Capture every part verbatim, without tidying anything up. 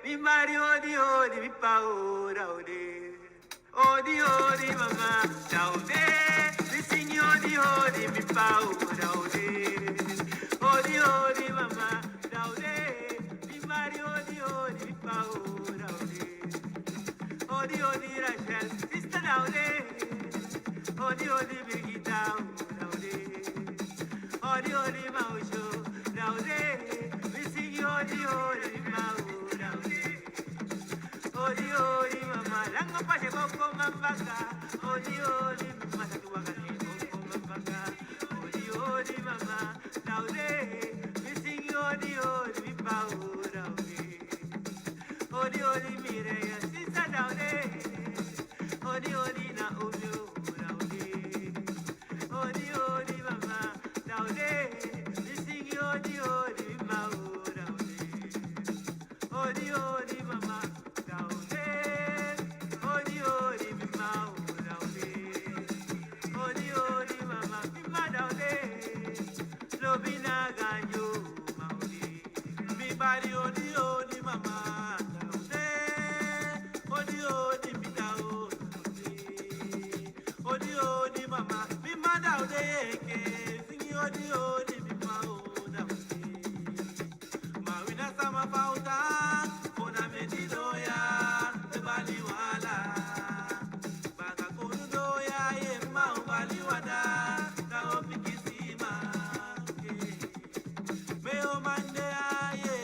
Mi mari odi odi mi pa ora ode. Odi odi mama, da ode. Mi singi odi odi mi pa ora ode. Odi odi mama, da ode. Mi mari odi odi mi pa ora ode. Odi odi Rachel, sista, da ode. Odi odi Birgita, da ode. Odi odi Mausho, da ode. Mi singi odi odi mi ma, da ode. Odi odi mama, langa pase koko mambaka. Odi odi mama, tatu wakani koko mambaka. Odi odi mama, da ode. Mi singi odi odi mi pa ora ode. Odi odi Mireya, sista, da ode. Odi odi Naomi, da ode. Odi odi mama, da ode. Mi singi odi odi mi ma, da ode. Odi odi mama, da ode. Odi odi mi ma, da ode. Odi odi mama, mi ma, da ode. Lobi na ganjo, ma odi. Mi bari odi odi mama, da ode. Odi odi mi da ode. Odi odi mama, mi ma, da ode yeke. Singi odi odi mi ma, o da ode. Ma wi na sama fauta, fondamenti doo ya, e bali wala. Baka kownu doo ya ye, ma o bali wada, da o piki sima. Meyo man de ya ye,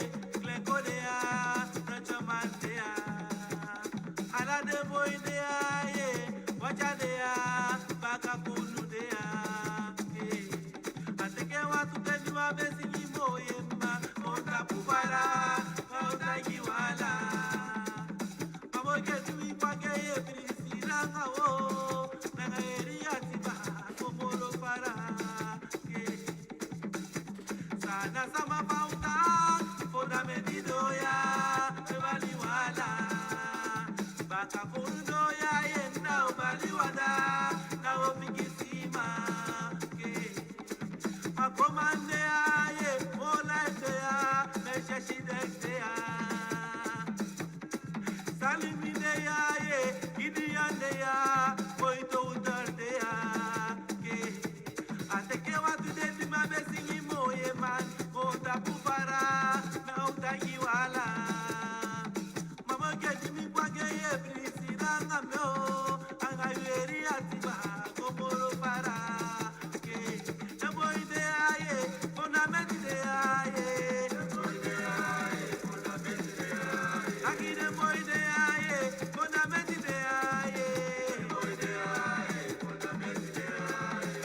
kleko de ya, na tyaman de ya. Ala den boi de ya ye, watya de ya, baka kownu de ya. A teke wantu ten di wan be singi moo ye ma, o tapu fara, ma o taigi wala. Ma mo ke tu mi pa ke ye prisi langa wo, nanga eri ati ba, ko moro fara, ke. San na sama fauta, fondamenti doo ya, e bali wala. Baka kownu doo ya ye, na o bali wada, na o piki sima, ke. Ma komande ya ye, mola de ya, me sesi de ya. Salimi de ya ye, Gideon de ya, Boito Utar de ya, ke. A teke wantu den di man be singi moo ye ma, o tapu fara, na o taigi wala. Ma mo ke di mi pa ke ye prisi langa mi o, anga yu eri ati ba, ko moro fara, ke. Den boi de ya ye, fondamenti de ya ye. Aki den boi de ya ye, fondamenti de ya ye.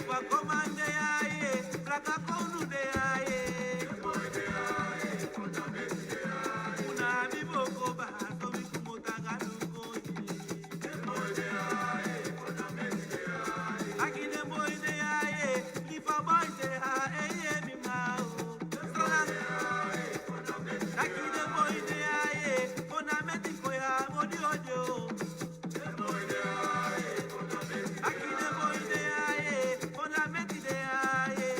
Wa komande ya ye, blaka kownu de ya ye. Una mi boko ba, so mi kumo taga du ko ye. Aki den boi de ya ye, Lifa boi de ya ye, mi ma o. Aki den boi de ya ye, fondamenti ko ya, odi odi o. Aki den boi de ya ye, fondamenti de ya ye.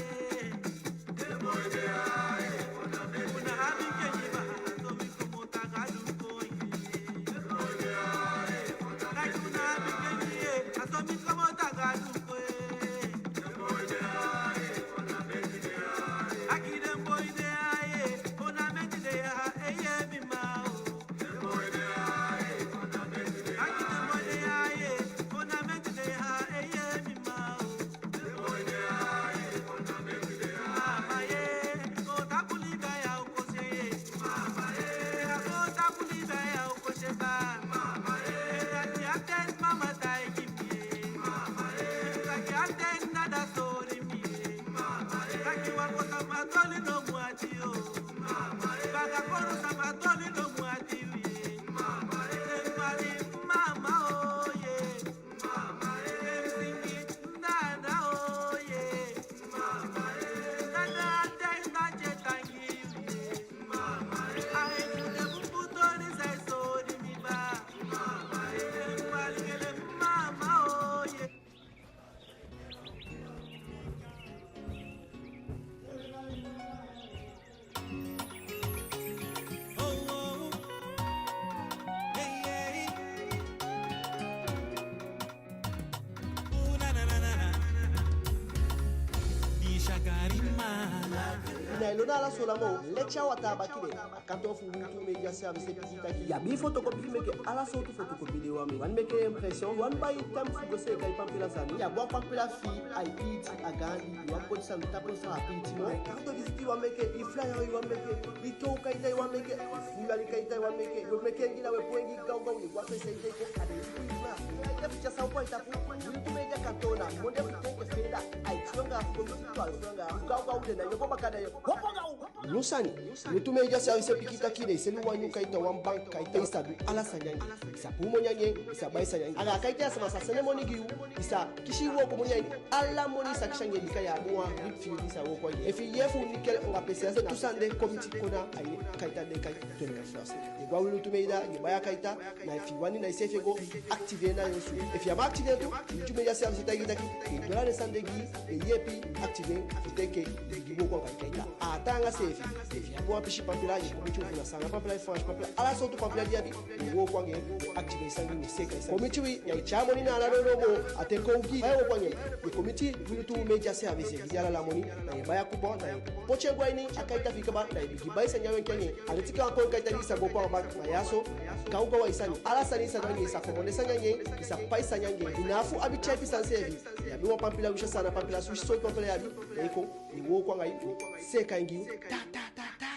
I ná e lon na ala Soolan moo, leti a wataa baki de. A kantoo fu Wi Lutu Media Service e piki taki i abi fotokopi fi meke, ala sowtu fotokopi di i wani meke. I wani meke impression, i wani bai ten fu go seeka i pampila sani, i abi wan pampila fi i, ai piiti, a gaandi, i wani poti sani tapu so a piiti moo. Carte de visite i wani meke, i flyer i wani meke, i toow kaita i wani meke, i fuulan kaita i wani meke, i wani meke en gi na we puu en gi gawgaw, i wani meke sani te i kon a de. I fu i na, i de fu tyai san u poi tapu. Wi Lutu Media kantoo na monde fu ten enke feeda, aiti anga fu go miti twalufu anga gawgaw, den na yoko baka, den yoko baka. Nyun sani, Wi Lutu Media Service e piki taki den e seli wan nyun kaita, wan bank kaita, i sa du ala sani anga en. I sa puu moni anga en, i sa bai sani anga en. Anga a kaita ya sama sa sende moni gi yu, i sa kisi wooko moni a ini. Ala moni i sa kisi anga en, bika i abi wan rip fi yu di i sa wooko anga en. Efi i yee fu Nickel anga P C S, tu sani de kon miti kon na a ini kaita de, kaita twenty-four. I e go a Wi Lutu Media, i e bai a kaita, na efi i wani, na iseefi e go activer en na yu osu. Efi i á man activer en tu, Wi Lutu Media Service e taigi i taki den e du ala den sani de gi i, den e yeepi i activer en, fu te enke i bigin wooko anga i kaita. A taanga seefi, efi i abi wan pisi pampila, i e kon miti wi fu na Saanan pampila, Faansi pampila, ala sowtu pampila di i abi, i e wooko anga en, i e activer i sani gi i, i e seeka i sani. Kon miti wi, na i tyai moni na ala nownow moo, a ten kon u gi i, fa i e wooko anga en. I e kon miti Wi Lutu Media Service, i e gi den ala ala moni, na i e bai a coupon, na i e poti en go a ini a kaita fi i kaba, na i e bigin bai sani a wenki anga en. A leti enke wan kon kaita di i sa go puu a bank, ma ya so, gawgaw i sani, ala sani i sa du anga en, i sa komande sani anga en, i sa pai sani anga en. I ná abi fu abi tyaipi sani seefi. I abi wan pampila, winsi a Saanan pampila, winsi sowtu pampila i abi, da i kon, i e wooko anga en, seeka en gi yu, ta, ta, ta, ta.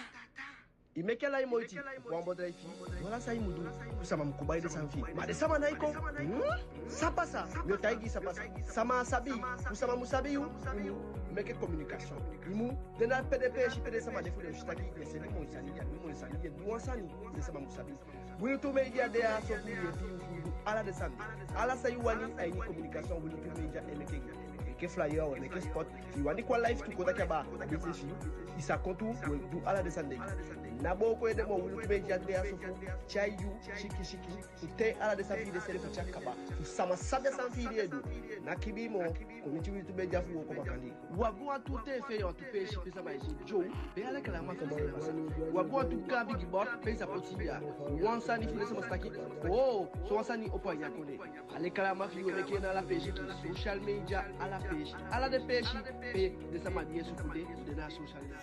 I meke ala i moiti, i puu wan bedrijf fi i, du ala san i mu du, fu sama mu kon bai den sani fi i. Ma den sama ná e kon. Hmm? San pasa? Mi o taigi i san pasa. Sama á sabi i, fu sama mu sabi yu, i mu meke communication. I mu de na pe den peesi pe den sama de fu den si taki i e sende moni sani, i abi moni sani, i e du wan sani, den sama mu sabi. Wi Lutu Media de ya so fu yeepi yu fu du ala den sani. Ala san i wani a ini communication, Wi Lutu Media e meke gi i. Meke flyer, meke spot. Efi i wani kon a live tu, kon taki abaa a business fi i, i sa kon tu, we du ala den sani de gi i. Ná booko ede moo, Wi Lutu Media de ya so fu tyai yu siki siki. Fu te ala den sani fi i de seli fu tyai kaba, fu sama sabi a sani fi i di i e du. Ná kibii moo, kon miti Wi Lutu Media fu wooko makandii. Wi abi wantu tv fi en, wantu peesi pe sama e si dyow, pe ala reclame fi i e pasa. Wi abi wantu gaan bigi bord pe i sa poti ya wan sani fi den sama sa taki, oo, so wan sani opo a ini a kondee. Ala reclame fi i wi e meke en na ala peesi, social media, ala peesi, ala den peesi pe den sama di e suku de, de na social media.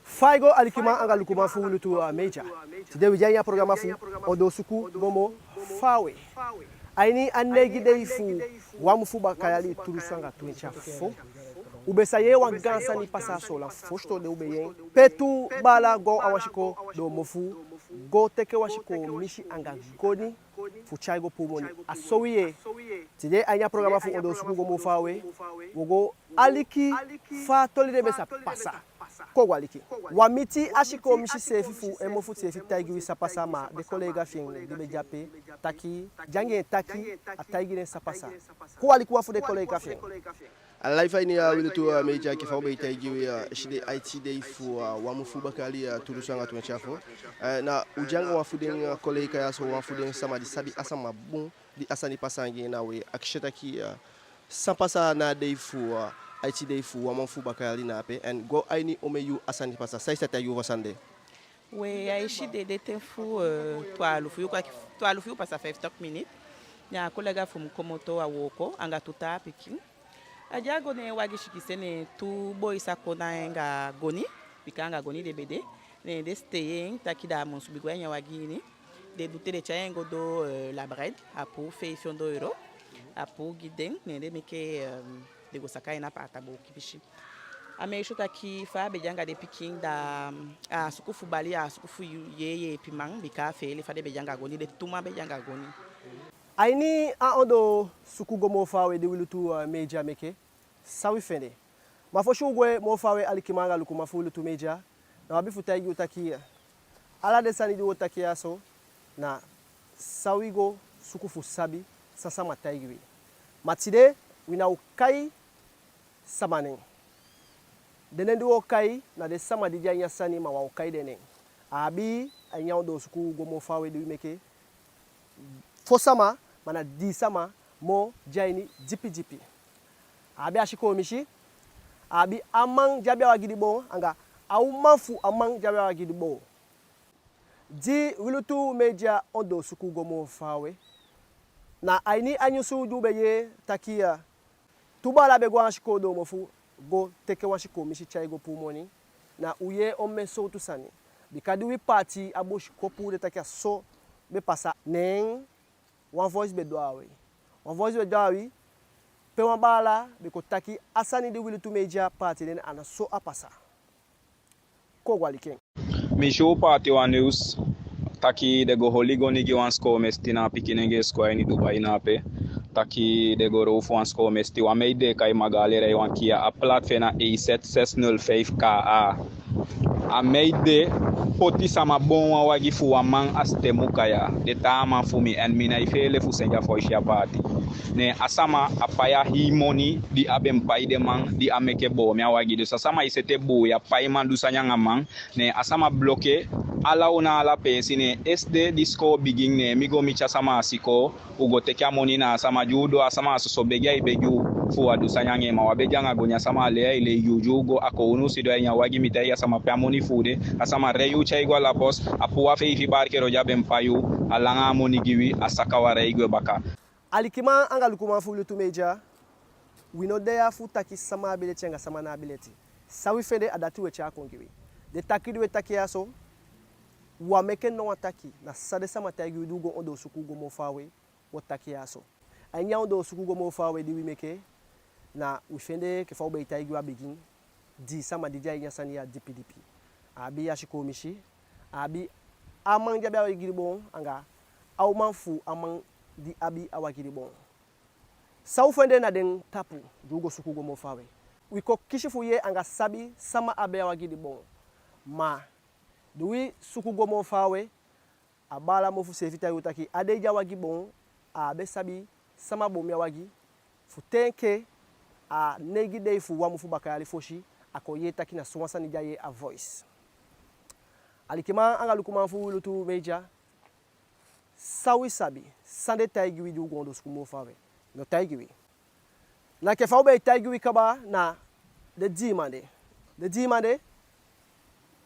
Fa i go, alikiman anga lukuman fu Wi Lutu Media. Tide wi de a ini a programa fu Ondoo Suku Go Moo Faawe. A ini a neigi dei fu wan mun fu bakaa yali tu dunsu anga twenti a fo, u be sa yee wan gaan sani pasa a Soolan fosi, toon de u be yee en. Pe tu baala go a wan sikoo doo mofu, go teke wan sikoo misi anga goni fu tyai go puu moni. A so wi yee. Tide a ini a programa fu Ondoo Suku Go Moo Faawe, wi o go aliki fa a toli de be sa pasa. Kon go aliki. Wi á miti a sikoo misi seefi fu en mofu seefi taigi wi san pasa, ma den kolega fi en di be de ape taki, di anga en taki, a taigi den san pasa. Kon go aliki wan fu den kolega fi en. A live a ini a Wi Lutu Media, enke fa u be e taigi wi, eh, eside aiti dei fu, eh, wan mun fu bakaa yali, eh, tu dunsu anga twenti a fo. Eh, na u de anga wan fu den, eh, kolega ya so, wan fu den sama di sabi a sama bun, di a sani pasa anga en, na we akisi en taki, eh, san pasa na a dei fu, eh, aiti dei fu wan mun fu bakaa yali na ape, en go a ini omen yuu a sani pasa, san i sa taigi u fu a sani de? We, a eside de ten fu, eh, twalufu yuu, kwaki, twalufu yuu pasa feiftenti miniti, ne a kolega fu mi komoto a wooko anga tu taa pikin. A de a go, ne wagi sikinsee, ne tu boi sa kon na en anga goni, bika anga goni den be de. Ne den sitei en taki da a mu subi go a ini a wagi ini. Den du te, den tyai en go doo, eh, La Brède, a puu feifi ondoo euro, a puu gi den, ne den meke, eh, den go saka en na paata booki pisi. A meisyo taki fa a be de anga den pikin, da a á suku fu bali, a á suku fu yee yeepiman, bika a feele fa den be de anga goni, den tu man be de anga goni. A ini a Ondoo Suku Go Moo Faawe di Wi Lutu, eh, Media meke, san wi fende? Ma fosi u gwe moo faawe, alikiman anga lukuman fu Wi Lutu Media, na wi abi fu taigi u taki, eh, ala den sani di wi o taki ya so, na san wi go suku fu sabi san sama taigi wi. Ma tide, wi ná o kai sama nen. Den nen di wi o kai na den sama di de a ini a sani, ma wi á o kai den nen. A abi a ini a ondoosuku go moo faawe di wi meke, fo sama, ma na dii sama moo de a ini dipi dipi. A abi a sikoo misi, a abi a man di abi a wagi di boon, anga a uman fu a man di abi a wagi di boon. Di Wi Lutu Media ondoosuku go moo faawe, na a ini a nyunsu di u be yee taki, a tu baala be go a wan sikoo doomofu go teke wan sikoo misi tyai go puu moni. Na u yee omen sowtu sani. Bika di wi paati a bosikopu de taki a so be pasa, neen wan voice be doo a wi. Wan voice be doo a wi, pe wan baala be kon taki a sani di Wi Lutu Media paati de, a ná so a pasa. Kon go aliki en. Mi si u paati wan nyunsu taki den go holi goni gi wan sikoo mesiti na a pikinengee sikoo a ini Dubai na ape. Taki den go roof wan sikoo mesiti, wan meid den e kai Magali, e rei wan Kia, a plaat fi en na E Z zes nul vijf K A. A meid de poti sama boon wan wagi fu wan man a Site Mukaya, den taa man fu mi, en mi nái feele fu sende a voice ya paati. Ne a sama á pai a hii moni di a be mu pai den man di a meke boon mi a wagi. Dus a sama e sete buuya paiman du sani anga man. Ne a sama bloke ala u na ala peesi. Ne esde di sikoo bigin, ne mi go miti a sama a sikoo, u go teke a moni na a sama. Di u doo, a sama a soso begi ai begi u fu u á du sani anga en, ma u á begi anga goni. A sama a lei ai lei. Di u go, a kownu sidon a ini a wagi, mi taigi a sama pe a moni fu u de. A sama rei u tyai go a la poste, a puu a feifi barki ero di a be mu pai u, a langa a moni gi wi, a saka wan rei gwe baka. Alikiman anga lukuman fu Wi Lutu Media, wi no de ya fu taki sama abi leti anga sama ná abi leti. San wi fende, a dati wi e tyai kon gi wi. Den taki di wi e taki ya so, wi á meke no wan taki, na san den sama taigi wi di u go ondoosuku go moo faawe, wi o taki ya so. A ini a ondoosuku go moo faawe di wi meke, na wi fende enke fa u be e taigi u a bigin, dii sama di de a ini a sani ya dipi dipi. A abi a sikoo misi, a abi a man di abi a wagi di boon, anga a uman fu a man di abi a wagi di boon. San u fende na den tapu di u go suku go moo faawe. Wi kon kisi fu yee anga sabi sama abi a wagi di boon. Ma di wi suku go moo faawe, a baala mofu seefi taigi u taki a dei di a wagi boon, a á be sabi sama boon mi a wagi, fu te enke a neigi dei fu wan mun fu baka yali fosi, a kon yee taki na sowan sani di a yee a voice. Alikiman anga lukuman fu Wi Lutu Media, san wi sabi, san den taigi wi di u go ondoosuku moo faawe, no taigi wi. Na enke fa u be e taigi wi kaba, na den dii man de. Den dii man de,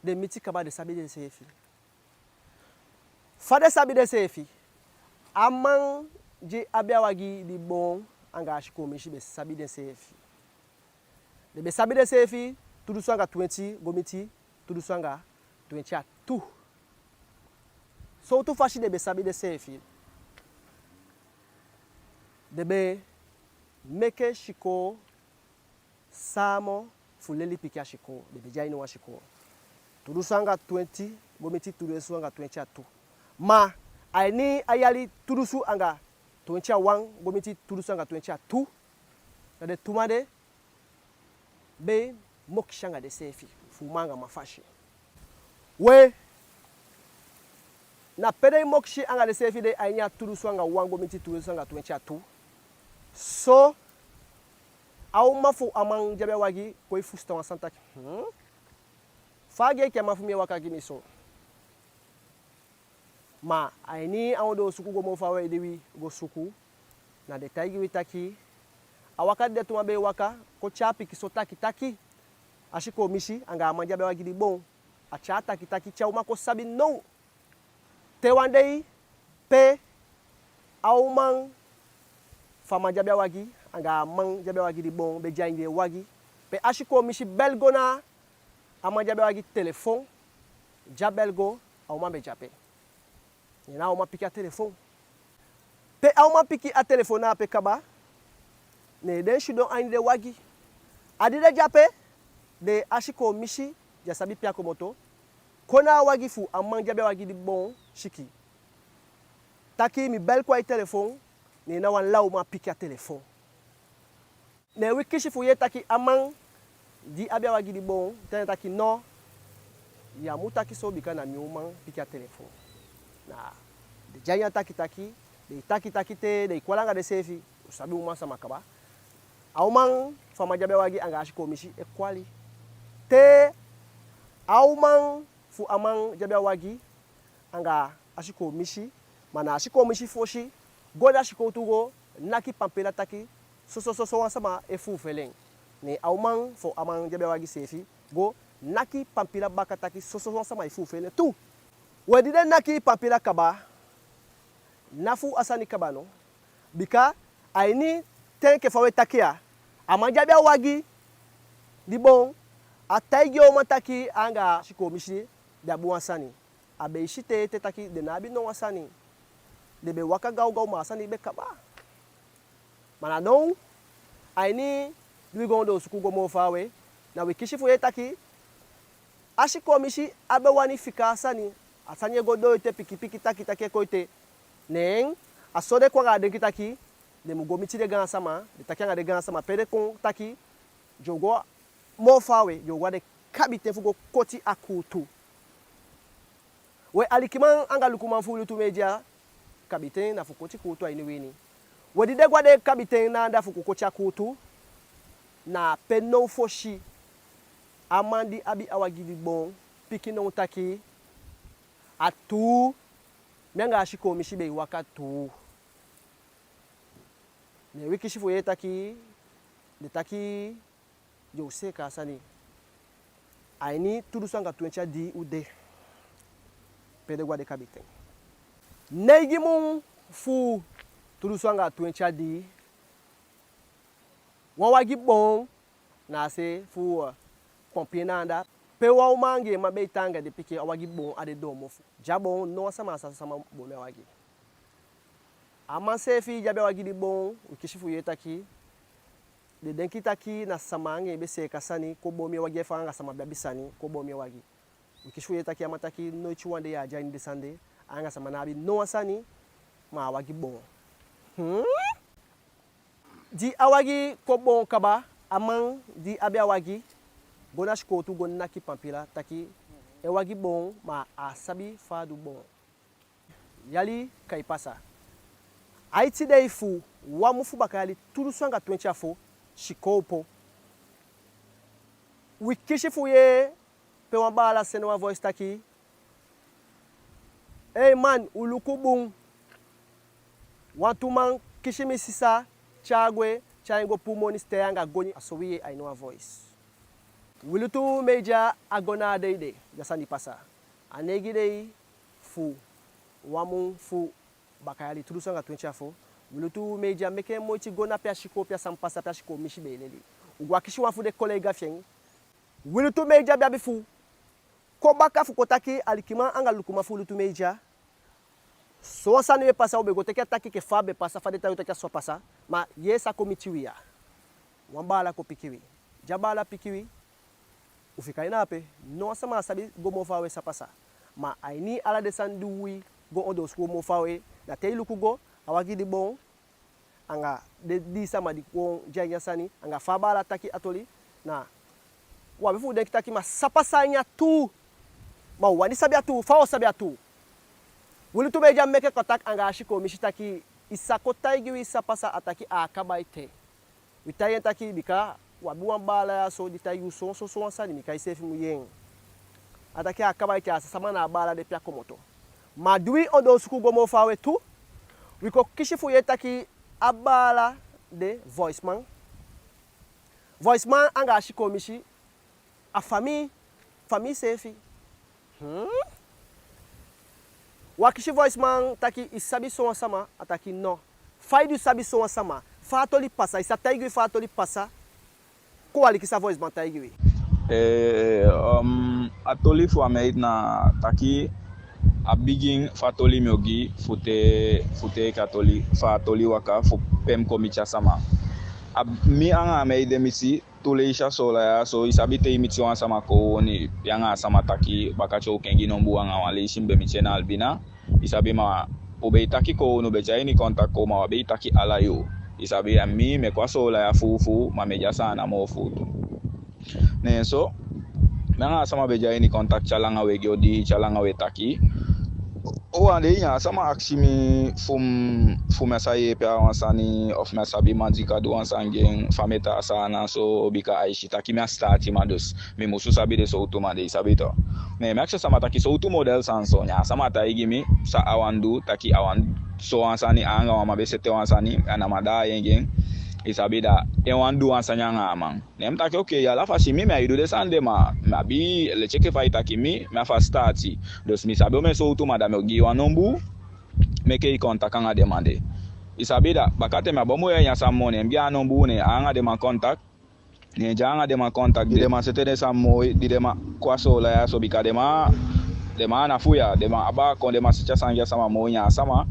den miti kaba, den sabi denseefi. Fa den sabi denseefi? A man di abi a wagi di boon anga a sikoo misi be sabi denseefi. Den be sabi denseefi tu dunsu anga twenti go miti tu dunsu anga twenti a tu. Sowtu fasi den be sabi denseefi? Den be meke sikoo saamo fu leli pikin a sikoo, den be de a ini wan sikoo. Tu dunsu anga twenti go miti tu dunsu anga twenti a tu. Ma a ini a yali tu dunsu anga twenti a wan go miti tu dunsu anga twenti a tu, na den tu man de be e mokisi anga denseefi fu uman anga man fasi. We, na pe den e mokisi anga denseefi de, a ini a tu dunsu anga wan go miti tu dunsu anga twenti a tu, so a uman fu a man di abi a wagi kon e fusutan wan sani taki, hmm? Fa a gei enke a man fu mi e waka gi mi so? Ma a ini a ondoosuku go moo faawe di wi go suku, na den taigi wi taki a waka di den tu man be e waka kon tyai pikinso taki taki. A sikoo misi anga a man di abi a wagi di boon, a tyai taki taki, tyai uman kon sabi now. Te wan dei, pe a uman fu a man di abi a wagi anga a man di abi a wagi di boon be de a ini den wagi, pe a sikoo misi bel go na a man di abi a wagi telefon, di a bel go, a uman be de ape. Ne na a uman piki a telefon. Pe a uman piki a telefon na ape kaba, ne den sidon a ini den wagi. A di den de ape, den, a sikoo misi di á sabi pe a komoto, kon na a wagi fu a man di abi a wagi di boon siki, taki mi bel kon a i telefon. Ne na wan lawman piki a telefon. Ne wi kisi fu yee taki a man di abi a wagi di boon, den taki no, ya mu taki so, bika na mi uman piki a telefon. Na den de a ini a taki taki, den e taki taki te den e kwali anga denseefi. U sabi uman sama kaba. A uman fu a man di abi a wagi anga a sikoo misi e kwali. Te a uman fu a man di abi a wagi anga a sikoo misi, ma na a sikoo misi fosi go na sikowtu go naki pampila taki soso soso wan sama e fuufeli en. Ne a uman fu a man di abi a wagi seefi go naki pampila baka taki soso wan sama e fuufeli en tu. We di den naki pampila kaba, ná fu a sani kaba no. Bika a ini ten enke fa we taki ya, a man di abi a wagi di boon, a taigi a uman taki anga a sikoo misi den abi wan sani. A be e si te ete taki den ná abi no wan sani. Den be waka gawgaw ma a sani be kaba. Ma na now, a ini di wi go ondoosuku go moo faawe, na wi kisi fu yee taki a sikoo misi á be wani fika a sani. A sani e go doo ete, pikipiki takitaki e kon ete. Neen a so den kon anga a denki taki den mu go miti den gaansama, den taki anga den gaansama, pe den kon taki den o go moo faawe, den o go a den kabiten fu go koti a kuutu. We alikiman anga lukuman fu Wi Lutu Media, kabiten na fu koti kuutu a ini wi ini. We di den go a den kabiten na anda fu go koti a kuutu, na ape now fosi a man di abi a wagi di boon piki now taki a tuu, mi anga a sikoo misi be e waka tuu. Ne wi kisi fu yee taki den taki den o seeka a sani. A ini tu dunsu anga twenti a dii u de, pe den go a den kabiten. Neigi mun fu tu dunsu anga twenti a dii, wan wagi boon na a se fu, eh, pompier na anda, pe wan uman anga en man be e tan anga den pikin, a wagi boon a den doomofu. Di a boon, no wan sama á sabi sama boon a wagi. A man seefi di abi a wagi di boon, wi kisi fu yee taki den denki taki na sama anga en be seeka sani kon boon mi en wagi, efu anga sama be abi sani kon boon mi en wagi. Wi kisi fu yee taki a man taki noiti wan dei a de a ini den sani de, anga sama ná abi no wan sani, ma a wagi boon. Hmm? Di a wagi kon boon kaba, a man di abi a wagi go na sikowtu go naki pampila taki en wagi boon, ma a á sabi fa a du boon. Yali kai pasa. Aiti dei fu wan mun fu baka yali tu dunsu anga twenti a fo, sikoo opo, wi kisi fu yee pe wan baala sende wan voice taki: "Ei man, u luku bun. Wantu man kisi mi sisa, tyai gwe, tyai en go puu moni sitee anga goni." A so wi yee a ini wan voice. Wi Lutu Media á go na a dei de di a sani pasa. A neigi dei fu wan mun fu baka yali tu dunsu anga twenti a fo, Wi Lutu Media meke moiti go na pe a sikoo, pe a sani pasa, pe a sikoo misi be e leli. U go akisi wan fu den kolega fi en. Wi Lutu Media be abi fu kon baka fu kon taki, alikiman anga lukuman fu Wi Lutu Media, sowan sani be pasa, u be go teke a taki enke fa a be pasa, fa den taigi u taki a so a pasa, ma yee san kon miti wi ya. Wan baala kon piki wi. Di a baala piki wi, u fika en na ape. No wan sama á sabi go moo faawe san pasa. Ma a ini ala den sani di wi go ondoosuku go moo faawe, na te i luku go, a wagi di boon anga den dii sama di kon de a ini a sani, anga fa a baala taki a toli, na u abi fu denki taki ma san pasa a ini a tuu. Ma u wani sabi a tuu, fa u o sabi a tuu? Wi Lutu Media meke contact anga a sikoo misi taki i sa kon taigi wi san pasa, a taki a á kaba ete. Wi taigi en taki bika u abi wan baala ya so di taigi u sowan sowan sowan sani, mi kai seefi mu yee en. A taki a á kaba ete, a á sa sama na a baala de pe a komoto. Ma di wi ondoosuku go moo faawe tu, wi kon kisi fu yee taki a baala de, voice man. Voice man anga a sikoo misi a famii, famii seefi. Hmm? Wi akisi voice man taki i sabi sowan sama, a taki no. Fa i du sabi sowan sama? Fa a toli pasa? I sa taigi wi fa a toli pasa? Kon u aliki san voice man taigi wi. Eh, um, a toli fu a meid na taki a bigin fu a toli mi o gi fu te, fu te enke a toli, fa a toli waka fu pe mi kon miti a sama. A, mi anga a meid de miti tu leisi a Soolan ya so. I sabi te i miti wan sama kon, i, yu anga a sama taki, baka te u kengi nombuu anga wan leisi mi be miti en na Albina. I sabi, ma u be e taki kon, u be de a ini contact kon, ma u á be e taki ala yuu. I sabi, a mi, mi e kon a Soolan ya fuufuu, ma mi e de a Saanan moo fuu tu. Neen so mi anga a sama be de a ini contact te a langa we gi odi, te a langa we taki. Wan dei, wan sama akisi mi fu m-, fu mi á sa yeepi a wan sani, ofu mi á sabi man di kan du wan sani gi en, fa mi e tan a Saanan so, bika ai si taki mi a sitaatiman, dus mi musu sabi den sowtu man de, i sabi to. Ne mi akisi a sama taki sowtu model sani so, ne a sama taigi mi san a wani du, taki a wani so wan sani, anga wan man be sete wan sani, a ná man daai en gi en, i sabi, da en wani du wan sani anga a man. Ne mi taki oke, ala fasi mi, mi á e du den sani de, ma mi abi, leti enke fa i taki mi, mi a fasi sitaati. Dus mi sabi omen sowtu man, da mi o gi i wan nombuu, meke i kontak anga den man de. I sabi, da bakaten mi á be mu yee a sama moo, ne mi gi en a nombuu, ne a anga den man kontak. Ne di a anga den man kontak, di den man sete den sani moo, di den man kon a Soolan ya so, bika den man, den man a ná fu ya, den man abaa kon, den man sete a sani gi a sama moo, ne a sama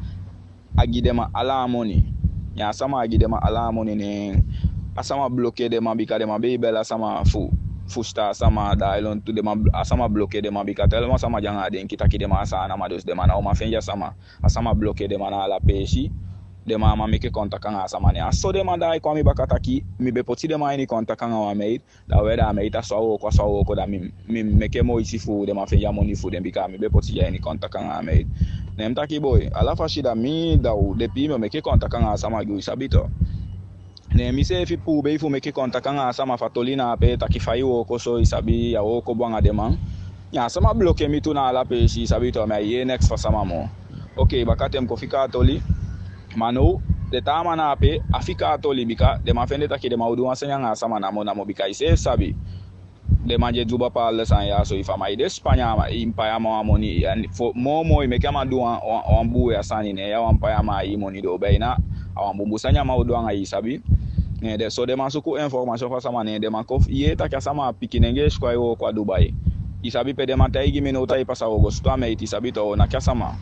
a gi den man ala a moni. Ne a sama a gi den man ala a moni, ne a sama bloke den man, bika den man be e bel a sama fu, fu fusutan a sama, da a e lontu den man, a sama bloke den man, bika tellement a sama de anga a denki taki den man a Saanan man, dus den man ná o man fende a sama. A sama bloke den man na ala peesi. Den man á man meke kontak anga a sama. Ne a so den man daai kon a mi baka taki mi be poti den man a ini kontak anga wan meid. Da we, da a meid, a so a wooko, a so a wooko, da mi, mi meke moiti fu den man fende a moni fu den, bika mi be poti den a ini kontak anga a meid. Ne mi taki boi, ala fasi, da mi, da u de, pii mi o meke kontak anga a sama gi u, i sabi to. Ne mi seefi puubei fu meke kontak anga a sama fu a toli na ape, taki fa i wooko so, i sabi, i á wooko bun anga den man. Ne a sama bloke mi tu na ala peesi, i sabi to, mi á e yee neks fu a sama moo. Oke, bakaten mi kon fika a toli. Ma now, den taa man na ape á fika a toli, bika den man fende taki den man o du wan sani anga a sama namo namo, bika i seefi sabi. Den man di e du bepaalde sani ya so, efu a man e de Spanya, a man, i pai a man wan moni, moo moo i meke a man du wan, wan, wan bun ya sani, ne ya wani pai a man a hii moni, da baina a wan bunbun sani a man o du anga i, i sabi. Ne den, so den man suku information fu a sama, ne den man kon yee taki a sama a pikinengee sikoo, ai wooko a Dubai. I sabi, pe den man taigi mi now taki pasa, u o go sutu a meid, i sabi to, u o naki a sama.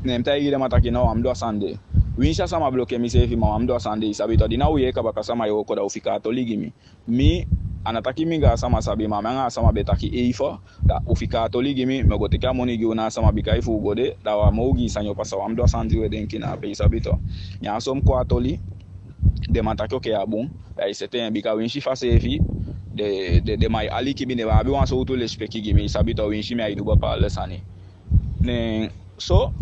Ne mi taigi den man taki no, u á mu du a sani de. Winsi a sama bloke mi seefi, ma u á mu du a sani de, i sabi to. Di na u yee kaba pe a sama e wooko, da u fika a toli gi mi. Mi, a ná taki mi anga a sama sabi, ma mi anga a sama be taki eifo, da u fika a toli gi mi, mi o go teke a moni gi u na a sama, bika efu u go de, da wan moo ogii sani o pasa, u á mu du a sani di u e denki na ape, i sabi to. Ne a so mi kon a toli, den man taki oke, a bun, da i sete en, bika winsi fa seefi, den, den, den man e aliki mi, den man abi wan sowtu lesipeki gi mi, i sabi to, winsi mi á e du bepaalde sani. Ne so,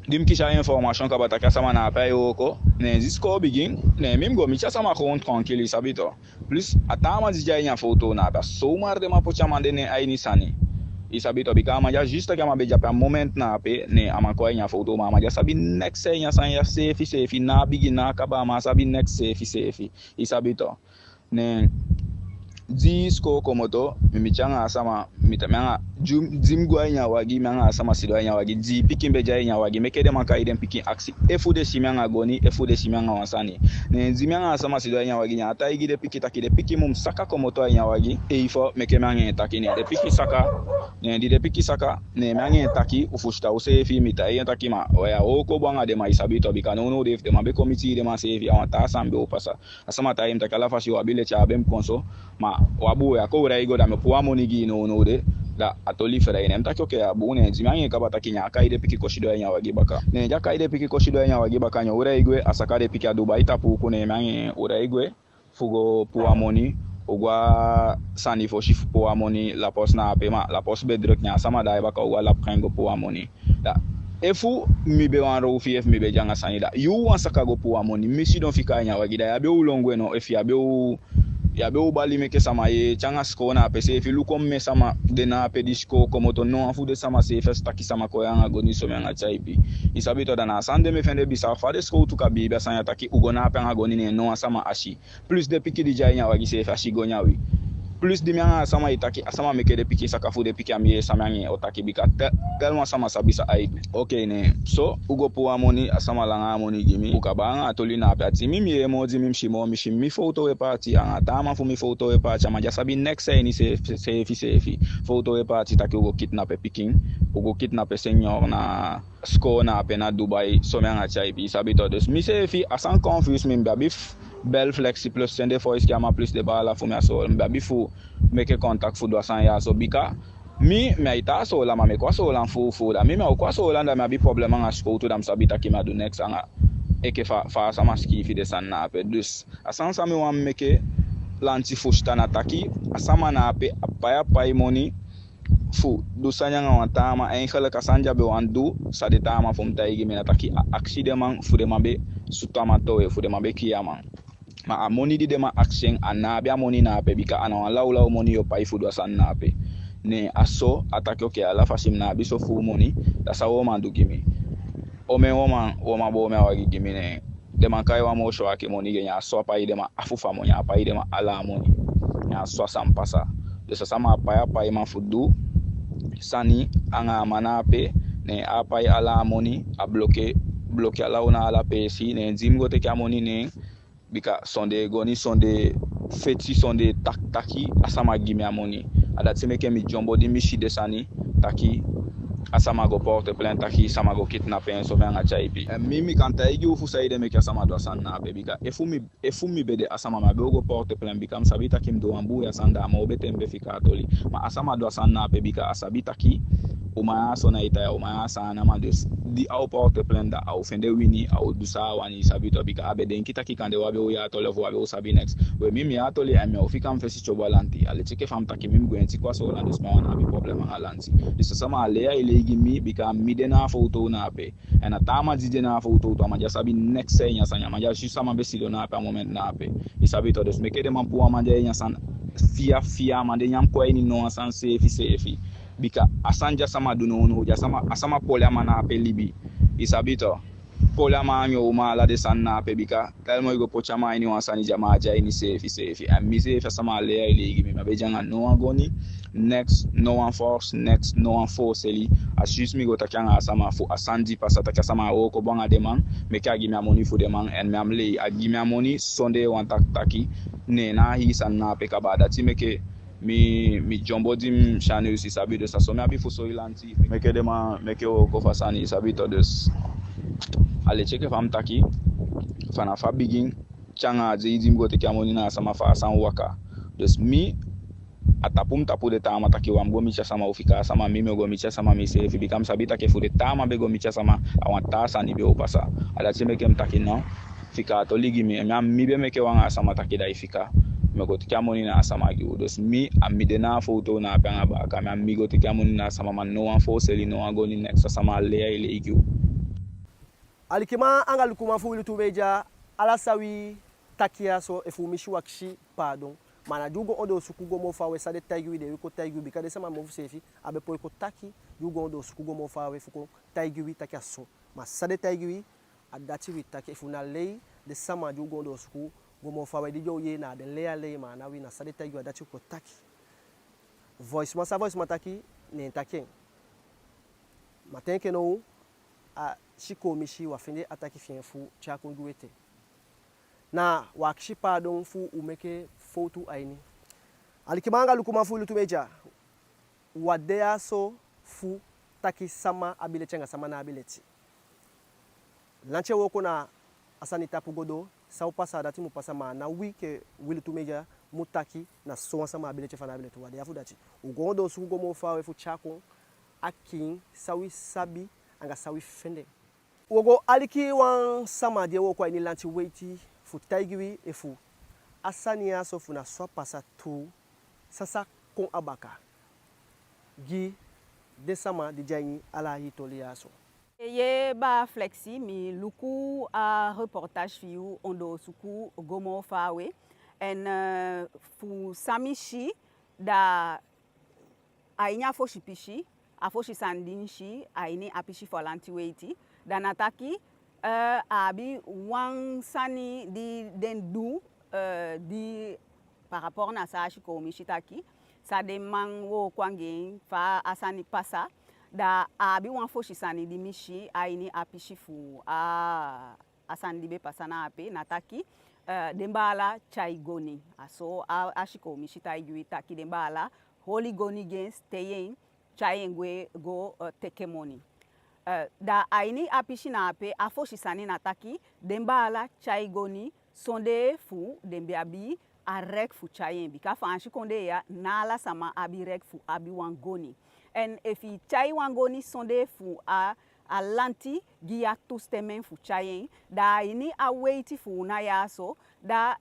di mi kisi a information kaba taki a sama na ape ai wooko, ne di sikoo bigin, ne mi, mi go miti a sama gewoon tranquille, i sabi to. Plus, a taa man di de a ini a foto na ape, a zomaar den man poti a man de nen a ini sani. I sabi to, bika a man di a juste taki a man be de ape a moment na ape, ne a man kon a ini a foto, ma a man di á sabi neks a ini a sani ya seefi seefi, na a bigin na a kaba, a man á sabi neks seefi seefi. I sabi to. Ne di sikoo komoto, mi miti anga a sama, mi ta-, mi anga, di, di mi go a ini a wagi, mi anga a sama sidon a ini a wagi, di pikin be de a ini a wagi, meke den man kai den pikin akisi efu den si mi anga goni, efu den si mi anga wan sani. Ne di mi anga a sama sidon a ini a wagi, ne a taigi den pikin taki den pikin mu saka komoto a ini a wagi, eifo meke mi anga en taki. Ne den pikin saka, ne di den pikin saka, ne mi anga en taki, u fusutan useefi, mi taigi en taki ma, we, a wooko bun anga den man, i sabi to, bika nownow de efu den man be kon miti den man seefi, a wan taa sani be o pasa. A sama taigi mi taki ala fasi u abi leti, a á be mu kon so, ma u abi we, a kon u rei go, da mi o puu a moni gi i nownow de, da a toli fii. Ne mi taki oke, a bun. Ne di mi anga en kaba taki, ne a kai den pikin kon sidon a ini a wagi baka. Ne di a kai den pikin kon sidon a ini a wagi baka, ne u rei gwe, a saka den pikin a Dubai tapu uku, ne mi anga en u rei gwe fu go puu a moni, u go a sani fosi fu puu a moni, la poste na ape, ma la poste be druk, ne a sama daai baka, u go a la pren go puu a moni. Da efu mi be wan rowfi, efu mi be de anga sani, da yu wan saka go puu a moni, mi sidon fika a ini a wagi, da yu á be o lon gwe no, efu yu á be o, yu á be o bali meke sama yee, te anga sikoo na ape seefi, luku omen sama de na ape di sikoo komoto, no wan fu den sama seefi á si taki sama kon ya anga goni so, mi anga tyaipi. I sabi to, da na a sani de mi e fende bizar, fa den sikowtu kan biibi a sani ya taki u go na ape anga goni, ne no wan sama á si. Plus den pikin di de a ini a wagi seefi á si goni a wi. Plus di mi anga a sama e taki, a sama meke den pikin saka, fu den pikin á mu yee san mi anga en o taki, bika te-, tellement a sama sabi san ai du. Oke, ne so u go puu a moni, a sama langa a moni gi mi. U kaba anga a toli na ape. A di mi mu yee moo, di mi mu si moo, mi si mi foto e paati anga a taa man fu mi foto e paati. A man di á sabi neks a ini seefi seefi. Foto e paati taki u go kidnape pikin, u go kidnape señor na sikoo na ape na Dubai, so mi anga tyaipi, i sabi to. Dus mi seefi, a sani confuse mi, mi be abi fu bel Flexi plus sende voice gi a man plus den baala fu mi a Soolan, mi be abi fu meke kontak fu du a sani ya so, bika mi, mi á e tan a Soolan, ma mi e kon a Soolan fuufuu, da mi, mi á o kon a Soolan da mi abi problème anga sikowtu, da mi sabi taki mi á du neks anga, enke fa, fa a sama sikiifi den sani na ape. Dus a sani san mi wani meke lanti fusutan na taki, a sama na ape, a pai, a pai moni, fu du sani anga wan taa man, en geluk a sani di a be wani du, san den taa man fu mi taigi mi na taki a akisi den man fu den man be sutu a man towe, fu den man be kii a man. Ma a moni di den man akisi en, a ná abi a moni na ape, bika a ná wan lawlaw moni yu o pai fu du a sani na ape. Ne a so a taki: "Oke, ala fasi mi ná abi so fuu moni, da san u o man du gi mi? Omen u o man, u o man boon mi a wagi gi mi?" Ne den man kai wan moo syaki moni gi en. Ne a so a pai den man afu fu a moni, a pai den man ala a moni. Ne a so a sani pasa. Dus a sama a pai, a paiman fu du sani anga a man na ape, ne a pai ala a moni, a bloke, bloke ala u na ala peesi. Ne di mi go teke a moni, ne bika sondee goni, sondee feti, sondee taki taki a sama gi mi a moni. A dati meke mi dyombo di mi si den sani taki a sama go porte plainte taki sama go kidnape en so, fu en anga tyaipi. Eh, mi, mi kan taigi u fu saide meke a sama du a sani na ape, bika efu mi, efu mi be de a sama, mi á be o go porte plainte, bika mi sabi taki mi du wan buuya sani, da a moo betee mi be fika a toli. Ma a sama du a sani na ape, bika a sabi taki u man ya so ná e tan ya, u man ya Saanan man. Dus di a o porte plainte, da a o fende wini, a o du san a wani, i sabi to, bika a be denki taki kande u á be o yee a toli ofu u á be o sabi neks. We, mi, mi yee a toli, en mi á o fika mi fesi tyobo a lanti. A leti enke fa mi taki, mi, mi gwenti kon a Soolan, dus mi á wani abi problème anga lanti. Dus a sama, a lei ai lei gi mi, bika mi de na a fowtow na ape. En a taa man di de na a fowtow tu, a man di á sabi neks a ini a sani, a man di á si sama be sidon na ape a moment na ape. I sabi to, dus meke den man puu a man di á ini a sani fiya fiya, a man de nyan kon a ini no wan sani seefi seefi. Bika a sani di a sama du nownow, di a sama, a sama poli a man na ape libi. I sabi to, poli a man anga en uman, ala den sani na ape, bika tellement i go poti a man a ini wan sani di a man á de a ini seefi seefi. En mi seefi, a sama, a lei ai lei gi mi, mi á be de anga no wan goni, neks, no wan force, neks, no wan fooseli. A juste mi go taki anga a sama fu a sani di pasa, taki a sama á wooko bun anga den man, meke a gi mi a moni fu den man, en mi á mu lei. A gi mi a moni sondee wan taki taki, ne na a hii sani na ape kaba. A dati meke mi, mi dyombo di mi si a nyunsu, i sabi. Dus a so mi abi fu soi lanti, meke den man meke wooko fu a sani, i sabi to. Dus a leti enke fa mi taki, fanafu a bigin te anga a dei di mi go teke a moni na a sama, fa a sani waka. Dus mi, a tapu mi tapu den taa man taki u á mu go miti a sama, u fika a sama, mi, mi o go miti a sama miseefi, bika mi sabi taki efu den taa man be go miti a sama, a wan taa sani be o pasa. A dati meke mi taki no, fika a toli gi mi, en mi, a mi be meke wan anga a sama taki da i fika, mi o go teke a moni na a sama gi u. Dus mi, a mi de na a fowtow na ape anga baaka, mi, a mi go teke a moni na a sama, ma no wan fooseli, no wan goni, neks. A sama, a lei ai lei gi u. Alikiman anga lukuman fu Wi Lutu Media, ala san wi taki ya so, efu u misi, u akisi paadon. Ma na di u go ondoosuku go moo faawe, san den taigi wi, den wi kon taigi wi, bika den sama mofu seefi á be poi kon taki. Di u go ondoosuku go moo faawe fu kon taigi wi taki a so. Ma san den taigi wi, a dati wi taki. Efu na lei, den sama di u go ondoosuku go moo faawe, di den o yee, na den lei a lei, ma a ná wi, na san den taigi wi, a dati wi kon taki. Voiceman, san voiceman taki, ne en taki en. Ma te enke now, a sikoo misi, u á fende a taki fi en fu tyai kon gi u ete. Na u akisi paadon fu u meke fowtu a ini. Alikiman anga lukuman fu Wi Lutu Media, u á de ya so fu taki sama abi leti anga sama ná abi leti. Lanti e wooko, na a sani tapu go doo, san o pasa, a dati mu pasa, ma a ná wi enke Wi Lutu Media mu taki na sowan sama abi leti efu a ná abi leti. U á de ya fu dati. U go ondoosuku go moo faawe fu tyai kon a kiin san wi sabi anga san wi fende. U o go aliki wan sama di e wooko a ini lanti weiti fu taigi wi efu a sani ya so, efu na so a pasa tuu, san sa kon a baka gi den sama di de a ini ala a hii toli ya so. Yee, baa Flexi, mi luku a reportage fi yu, ondoosuku go moo faawe. En, eh, fu san mi si, da a ini a fosi pisi, a fosi sani di mi si a ini a pisi fu a lanti weiti, da na taki, eh, a abi wan sani di den du, eh, di par rapport na san a sikoo misi taki, san den man wooko anga en, fa a sani pasa, da a abi wan fosi sani di mi si a ini a pisi fu a a sani di be pasa na ape, na taki, eh, den baala tyai goni. A so a, a sikoo misi taigi wi taki den baala holi goni gi en, stei en, tyai en gwe go, eh, teke moni. Eh, da a ini a pisi na ape, a fosi sani na taki den baala tyai goni sondee fu den be abi a rek fu tyai en, bika Faansi kondee ya, ná ala sama abi rek fu abi wan goni. En efu i tyai wan goni sondee fu a, a lanti gi a toestemming fu tyai en, da a ini a weiti fu u na ya so, da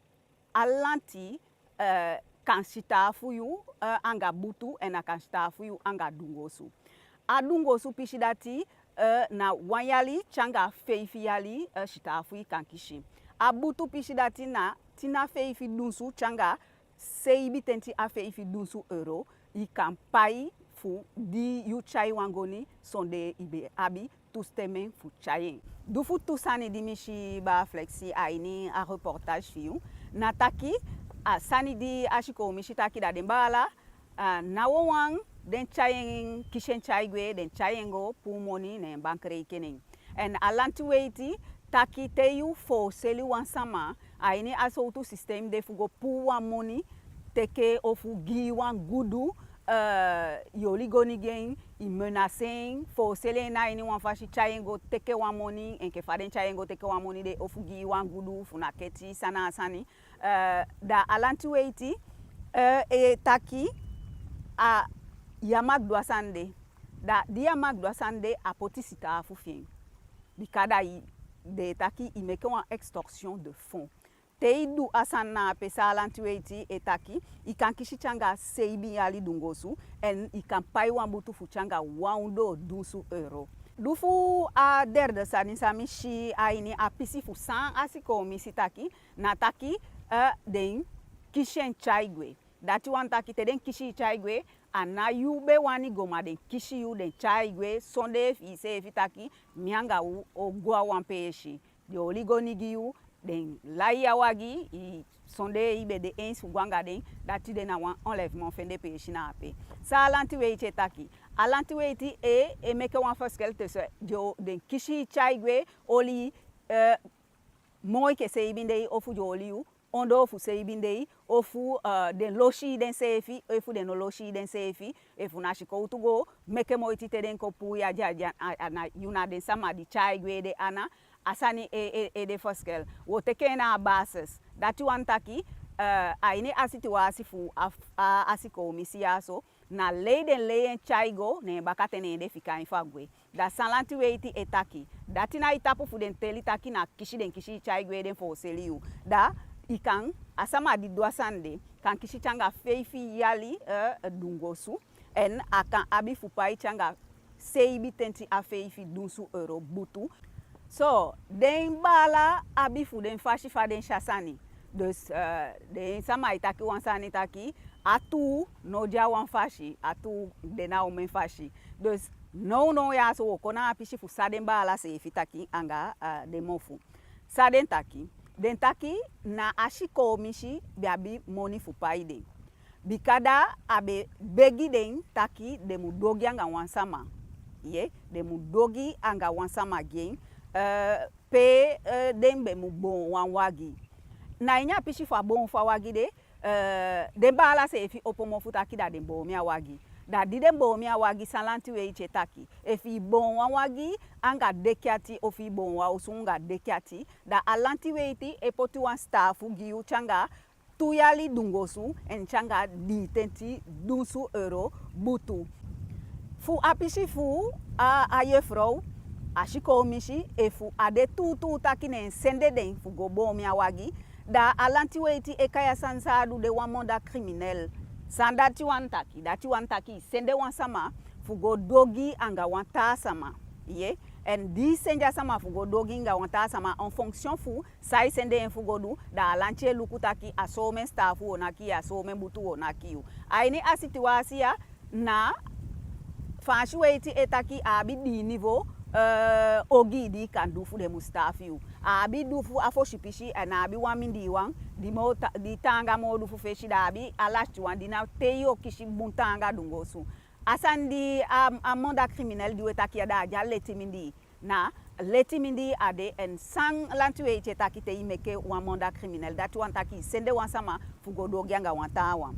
a lanti, eh, kan sitaafu yu, eh, anga butu, en a kan sitaafu yu anga dunguu osu. A dunguu osu pisi dati, eh, na wan yali te anga feifi yali, eh, sitaafu i kan kisi. A butu pisi dati na tin a feifi dunsu te anga seibintenti a feifi dunsu euro i kan pai fu di yu tyai wan goni sondee i be abi toestemming fu tyai en. Di fu tu sani di mi si, baa Flexi, a ini a reportage fi yu, na taki a sani di a sikoo misi taki, da den baala, a, ná wawan den tyai en, kisi en tyai gwe, den tyai en go puu moni ne en bankrekening. En a lanti weiti taki te yu fooseli wan sama a ini a sowtu sistem de fu go puu wan moni teke ofu gi wan gudu, eh, i oli goni gi en, i menacer en, fooseli en na ini wan fasi, tyai en go teke wan moni, enke fa den tyai en go teke wan moni de, ofu gi wan gudu fu na keti, san na a sani. Eh, da a lanti weiti, eh, e taki a ya mag du a sani de. Da di ya mag du a sani de, a poti sitaafu fi en. Bika da i, den e taki i meke wan extorsion de fonds. Te i du a sani na ape, san a lanti weiti e taki, i kan kisi te anga seibin yali dunguu osu, en i kan pai wan butu fu te anga wan ondoo dunsu euro. Di fu a derde sani san mi si a ini a pisi fu san a sikoo misi taki, na taki, eh, den kisi en tyai gwe. Dati wani taki te den kisi i tyai gwe, a ná yu be wani go, ma den kisi yu, den tyai gwe, sondee fi i seefi taki mi anga u o go a wan peesi. Den oli goni gi yu, den lai a wagi, i, sondee i be de eens fu go anga den, dati de na wan enlèvement, fende peesi na ape. San a lanti weiti e taki? A lanti weiti e, e meke wan verschil tussen den, den kisi i tyai gwe, oli, eh, moo enke seibin dei, ofu den oli yu ondoo fu seibin dei, ofu, eh, den losi denseefi, efu den no losi denseefi, efu na sikowtu go meke moiti te den kon puu yu a, a, a, a na yu na den sama di tyai gwe de ana, a sani e, e, e de verschil. Wo teke en na a basis. Dati wani taki, eh, a ini a sitiwasi fu a, a, a sikoo misi ya so, na lei den lei en tyai go, ne bakaten ne den fika en fu a gwe. Da san lanti weiti e taki, dati na i tapu fu den teli taki na kisi den kisi i tyai gwe, den fooseli yu. Da i kan, a sama di du a sani de kan kisi te anga feifi yali, eh, dunguu osu, en a kan abi fu pai te anga seibintenti a feifi dunsu euro butu. So, den baala abi fu den fasi fa den si a sani. Dus, eh, den sama e taki wan sani taki, a tuu no de a wan fasi, a tuu de na omen fasi. Dus, nownow ya so wo kon na a pisi fu san den baala seefi taki anga, eh, den mofu. San den taki? Den taki na a sikoo misi be abi moni fu pai den. Bika da a be begi den taki den mu du ogii anga wan sama. Ye, den mu du ogii anga wan sama gi en, eh, pe, eh, den be mu boon wan wagi. Na ini a pisi fu a boon fu a wagi de, eh, den baala seefi opo mofu taki da den boon mi a wagi. Da di den boon mi a wagi, san lanti weiti e taki? Efu i boon wan wagi anga deki ati, ofu i boon wan osu anga deki ati, da a lanti weiti e poti wan sitaafu gi yu te anga tu yali dunguu osu, en te anga diitenti dunsu euro butu. Fu a pisi fu a, a yefrow, a sikoo misi, efu a de tuutuu taki ne en sende den fu go boon mi a wagi, da a lanti weiti e kai a sani san a du de wan mandat criminel. San dati wani taki? Dati wani taki i sende wan sama fu go du ogii anga wan taa sama. Ye, en di i sende a sama fu go du ogii anga wan taa sama, en fonction fu san i sende en fu go du, da a lanti e luku taki a somen sitaafu wo naki yu, a somen butu wo naki yu. A ini a sitiwasi ya, na Faansi weiti e taki a abi dii niveau, eh, ogii di i kan du fu den mu sitaafu yu. A abi du fu a fosi pisi, en a abi wan mindii wan, di moo ta-, di taanga moo du fu fesi, da a abi a lasiti wan di na te yu o kisi bun taanga dunguu osu. A sani di a, a mandat criminel di we taki ya, da a de a leti mindii. Na leti mindii a de, en san lanti weiti e taki, te i meke wan mandat criminel, dati wani taki i sende wan sama fu go du ogii anga wan taawan.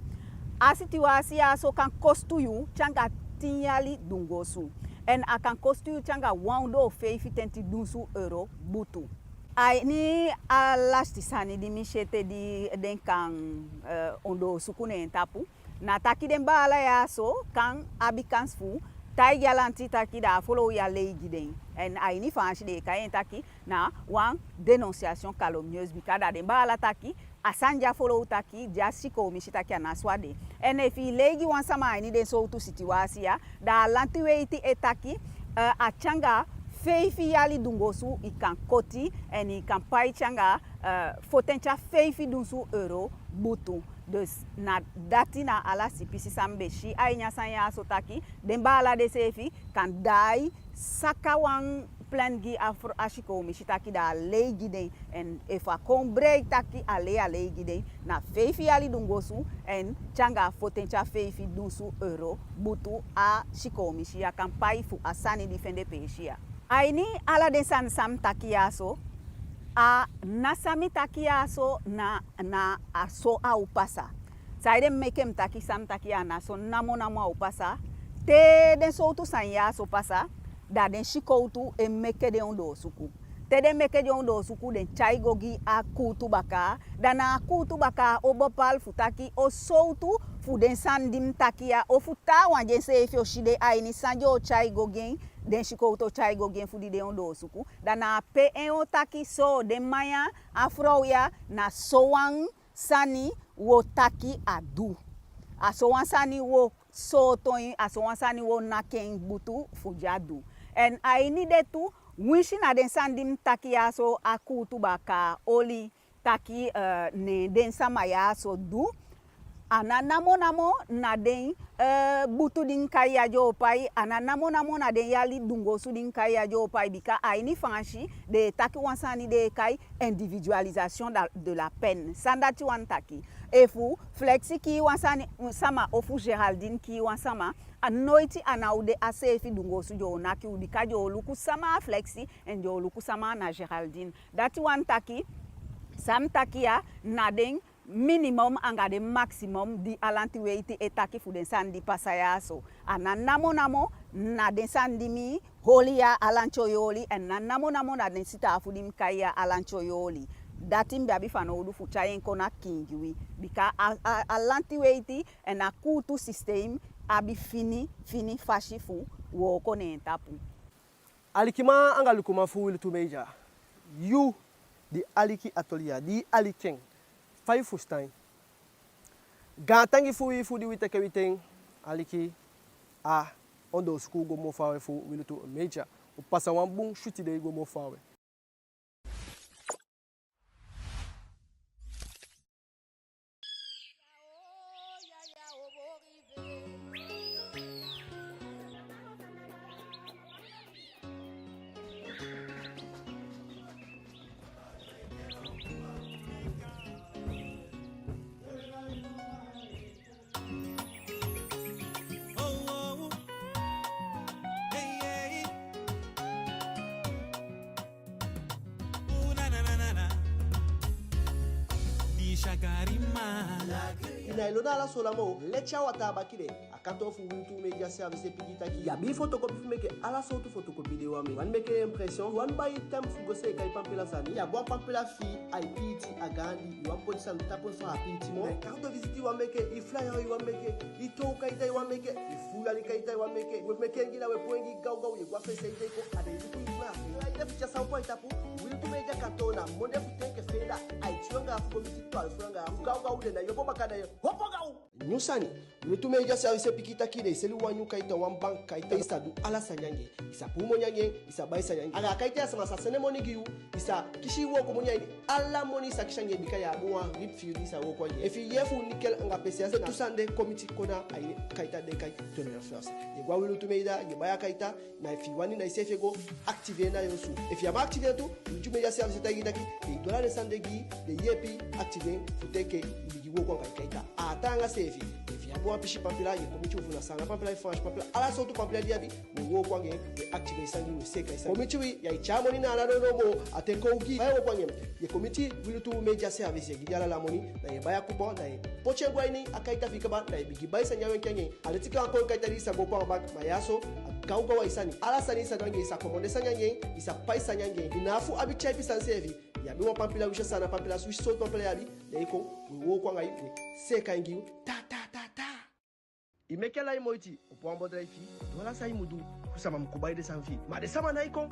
A sitiwasi ya so kan kostu yu te anga tin yali dunguu osu. En a kan kostu yu te anga wan ondoo feifitenti dunsu euro butu. A ini a lasiti sani di mi si ete di den kan, eh, ondoosuku ne en tapu, na taki den baala ya so kan abi kansi fu taigi a lanti taki da a folow ya lei gi den. En a ini Faansi den e kai en taki na wan dénonciation calomnieuse, bika da den baala taki A sani di a folow taki, di a sikoo misi taki, a ná so a de. En efu i lei gi wan sama a ini den sowtu sitiwasi ya, da a lanti weiti e taki, eh, a te anga feifi yali dunguu osu i kan koti, en i kan pai te anga, eh, fotenti a feifi dunsu euro butu. Dus na dati na ala sipisi san mi be si a ini a sani ya so taki, den baala de seefi kan daai saka wan plainte gi a fr-, a sikoo misi taki da a lei gi den. En efu a kon breiti taki a lei, a lei gi den, na feifi yali dunguu osu, en te anga fotenti a feifi dunsu euro butu a sikoo misi ya kan pai fu a sani di fende peesi ya. A ini ala den sani san mi taki ya so, a ná san mi taki ya so na, na a so a o pasa. Saide meke mi taki san mi taki ya, a ná so namo namo a o pasa. Te den sowtu sani ya so pasa, da den sikowtu e meke den ondoosuku. Te den meke den ondoosuku, den tyai go gi a kuutubakaa. Da na a kuutubakaa o bepaal fu taki on sowtu fu den sani di mi taki ya, ofu taawan di enseefi o si den a ini san den o tyai go gi en, den sikowtu o tyai go gi en fu di den ondoosuku. Da na ape en o taki so, den man ya, a frow ya, na sowan sani wo taki a du. A sowan sani wo sooto en, a sowan sani wo naki en butu fu di a du. En a ini de tu, winsi na den sani di mi taki ya so a kuutubakaa oli taki, eh, ne den sama ya so du, a ná namo namo na den, eh, butu di mi kai ya den o pai, a ná namo namo na den yali dunguu osu di mi kai ya den o pai, bika a ini Faansi den e taki wan sani den e kai individualisation da-, de la peine. San dati wani taki? Efu Flexi kii wan sani, sama, ofu Géraldine kii wan sama, a noiti a ná o de a seefi dunguu osu den o naki u, bika den o luku sama a Flexi, en den o luku sama na Géraldine. Dati wani taki, san mi taki ya, na den minimum anga den maximum di a lanti weiti e taki fu den sani di pasa ya so. A ná namo namo na den sani di mi oli ya, a lanti o oli, en a ná namo namo na den sitaafu di mi kai ya, a lanti o oli. Dati mi be abi fanowdu fu tyai en kon a kiin gi wi. Bika a, a, a lanti weiti en a kuutu systeem abi fini, fini fasi fu wooko ne en tapu. Alikiman anga lukuman fu Wi Lutu Media, yu di aliki a toli ya, di aliki en, fa i fusutan en? Gaantangi fu wi fu di wi teke wi ten aliki a ondoosuku go moo faawe fu Wi Lutu Media. U pasa wan bun switi dei go moo faawe. I ná e lon na ala se moo, leti a wataa baki de. A kantoo fu Wi Lutu Media Service e piki taki, i abi fotokopi fu meke, ala sowtu fotokopi di i wani meke. I wani meke impression, i wani bai timbre fu go seeka i pampila sani, i abi wan pampila fi i, ai piiti, a gaandi, i wani poti sani tapu fu a á piiti moo. Na i carte de visite i wani meke, i flyer i wani meke, i toow kaita i wani meke, i fuu yali kaita i wani meke, we meke en gi, na we puu en gi gawgaw, ye go a fesi ete kon, a den e luku i na. Ai de fu tyai san puu a i tapu. Wi Lutu Media kantoo na monde fu ten enke feeda, aiti yuu anga afu go miti twalufu yuu anga afu. Gawgaw, den ná e opo baka, den e opo gaw. Nyun sani, Wi Lutu Media Service e piki taki den e seli wan nyun kaita, wan bank kaita. I sa du ala sani anga en. I sa puu moni anga en, i sa bai sani anga en. Anga a kaita ya sama sa sende moni gi yu, i sa kisi i wooko moni a ini. Ala moni i sa kisi anga en, bika i abi wan rib fi yu di i sa wooko anga en. Efi i yee fu nickel anga P C S, tu sani de kon miti kon na a ini kaita den e kai toneel first. Ye go a Wi Lutu Media, ye bai a kaita, na efi i wani na iseefi e go activer en na yu osu. Efi i á man activer en tu, Wi Lutu Media Service e taigi i taki den e du ala den sani de gi i, den e yeepi i activer en fu te enke i bigin wooko anga i kaita. A á taanga seefi. Efi i abi wan pisi pampila, ye kon miti wi, efu na Saanan pampila, Faansi pampila, ala sowtu pampila di i abi, we wooko anga en, we activer i sani gi i, we seeka i sani. Kon miti wi, ya e tyai moni na ala nownow moo, a ten kon ogii, fa i e wooko anga en. Ye kon miti Wi Lutu Media Service, ye gi den ala ala moni, da ye bai a coupon, da ye poti en go a ini a kaita fi i kaba, da ye bigin bai sani a wenki anga en. A leti kan a kon kaita di i sa go opo a bank, ma ya so, a gawgaw a i sani. Ala sani i sa du anga en, i sa commande sani anga en, i sa pai sani anga en. I ná afu abi tyaipi sani seefi. I abi wan pampila, winsi a Saanan pampila, winsi sowtu pampila i abi, da i kon, we wooko anga i, we seeka en gi i, ta, ta, ta, ta. I meke lai moiti, opo wan bedrijf fi i, du ala san i mu du, fu sama mu kon bai den sani fi i. Ma den sama ná e kon.